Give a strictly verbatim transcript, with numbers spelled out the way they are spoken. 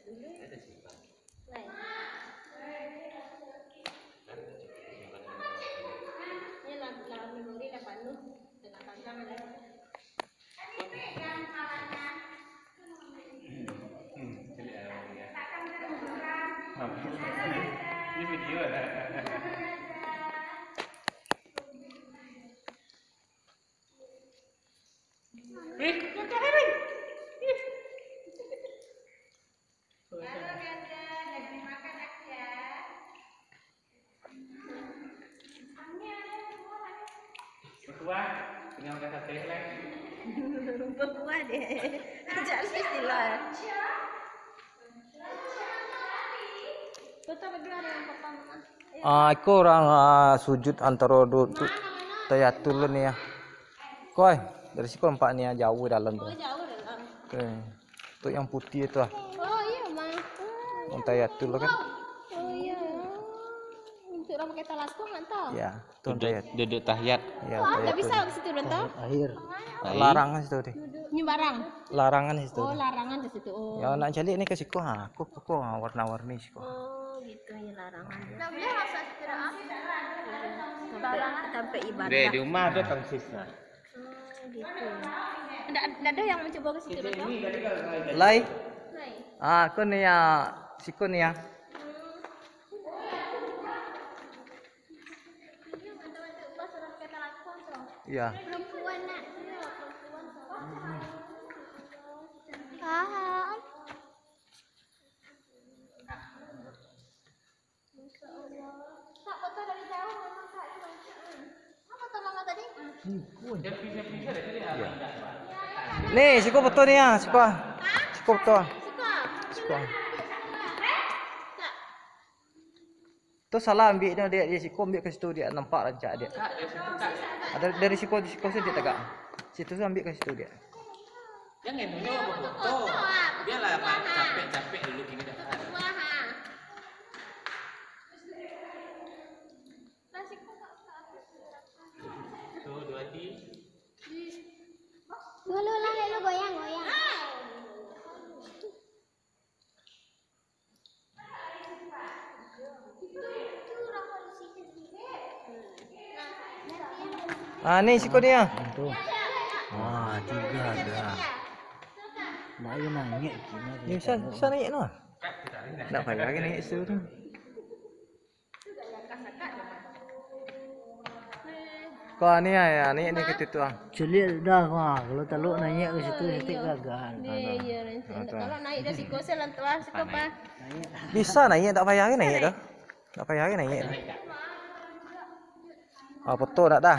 Ini lah, lah memori lah panuh, tengah pasang lah. Hmm, cari lah. Ini video lah. Wih, kakak Harry. Ih. Halo, Ganda. Lagi makan, Ak, ya? Berkuah, tinggal makan sate lah. Berkuah deh. Jangan istilah. Kota berdua dengan papa mama. Ah, iko urang, ah, sujud antaro du-, tu, tayatul ni, ah. Koi, dari siko nampak ni, ah, jauah dalam tu. Oh, jauah dalam. Oke. Tu yang putih tu, ah. Oh, iya, Mang. Yang tayatul kan. Oh, iya. Untuk orang pakai talakuang, tak tahu. Ya, tu yang Duduk, tayatul. Duduk tahiyat. Ya, oh, tak tayatul. Bisa ke situ, Don, tau? Akhir. Baik. Larangan situ, deh. Nyumbarang. Larangan situ. Oh, larangan di situ. Oh. Ya, nak caliak ni ke siko, ha, aku pokok, ha, warna-warni siko. Oh, gitu ya larangan. Nah, boleh rasa situ dah. Sampai, sampai ibadah. Deh, di rumah ada tangsis nah. Oh, gitu. Ndak, ndak ada yang mencoba ke situ dah, tau? Lai. Lai. Ah, aku ni ya, siko ni ya. Iya. Perempuan, Nak. Iya, perempuan. Paham. Masya Allah. Kak, foto dari jauh memang, Kak, ini banyak. Apa foto Mama tadi? Iya. Nih, siko foto ni ya, siko. Siko foto. Siko. Siko. Kak. Tu salah ambiaknyo, Dek. Dari siko ambiak ka situ, Dek. Nampak rancak, Dek. Kak, dari situ, Kak. Ada dari siko, di siko sajo tagak. Situ tu ambiak ka situ, Dek. Jangan dulu foto. Biarlah capek-capek dulu kini dah. Tuh, dua hati. Dulu lah, dulu goyang, goyang. Ah, ni siko ni ah. Tu. Ah, tiga ada. Nak ayo naiak kini. Ni bisa, bisa naiak tu. Nak payah lagi naiak situ tu. Kau ni ah, ya, ni, ni ke situ ah. Caliak dah kau ah. Kalau talok naiak ke situ, nanti gagal. Iya, iya, nanti. Kalau naiak dari siko, saya lantuan, siko apa? Bisa naiak, tak payah lagi naiak tu. Tak payah lagi naiak tu. Ah, foto dah dah.